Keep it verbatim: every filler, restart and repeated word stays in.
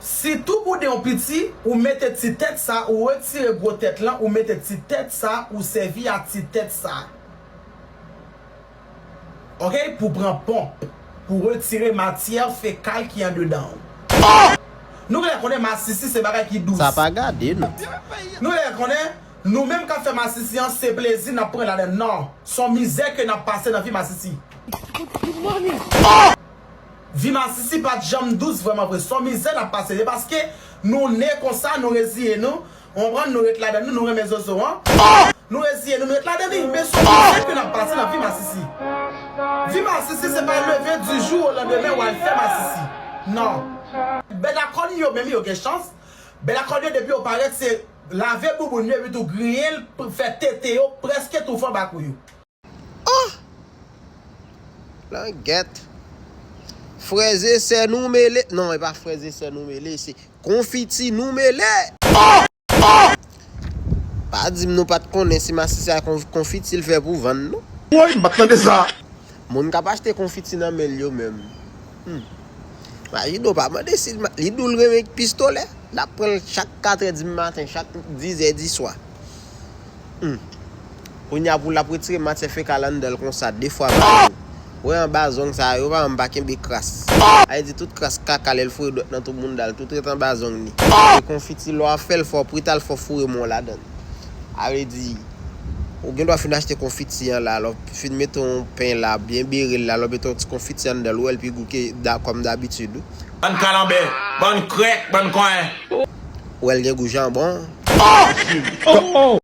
Si tou bouden w piti, ou mete ti tèt sa, ou retire gwo tèt lan, ou mete ti tèt sa, ou sèvi a ti tèt sa. Ok, pou pran ponp, pou retire matyè fekal ki andedan w. Nou genlè konnen masisi se bagay ki dous. Sa pa gade, non. Nou genlè konnen, nou menm k ap fè masisi an, se plezi n ap pran ladan l. Non, se yon mizè ke n ap pase nan vi masisi. Vi masisi pa t janm dous vrèman vre. Se yon mizè n ap pase. Se paske nou ne konsa, nou reziye nou. Ou konprann? Nou ret ladan nou, nou renmen zozo an. Nou reziye nou, nou ret ladan li. Men se yon mizè ke n ap pase nan vi masisi. Vi masisi se pa leve du jour au lendemain w al fè masisi. Non. Bèl akòn yo menm yo gen chans. Bèl akòn yo depi yo parèt se lave bouboun yo epi tou griyen l, fè tete yo, prèske toufe anba kou yo. Oh! Langèt. Frè e sè nou mele. Non, e pa frè e sè nou mele, se konfiti nou mele. Pa di m nou pa t konnen si masisi a konfiti l fè pou vann, non. Woy, m pa t tande sa. Moun k ap achte konfiti nan men l yo menm. Hmm. Majido pa mande si li dou l renmen pistolè. L ap pran l chak katrè di maten, chak dizè di swa. Hmm. Kounye a pou l ap retire matyè fekal anndan l konsa de fwa pa jou. Wè anba zong sa yo pa menm pa kenbe kras. Sa vle di tout kras kaka lè l foure dwèt nan tou bounda l, tout ret anba zong li. E konfiti lè w ap fè l fò w prital fò w foure men w ladan l. Sa vle di ou gen dwa fin achte konfiti an la, lè w fin mete yon pen la, byen bere l la, lè w mete yon ti konfiti anndan l, ou wè l pi gou ke da, kòm dabitid wi. Bann kalanbè, bann krèk, bann konyen. Ou wè l gen gou janbon.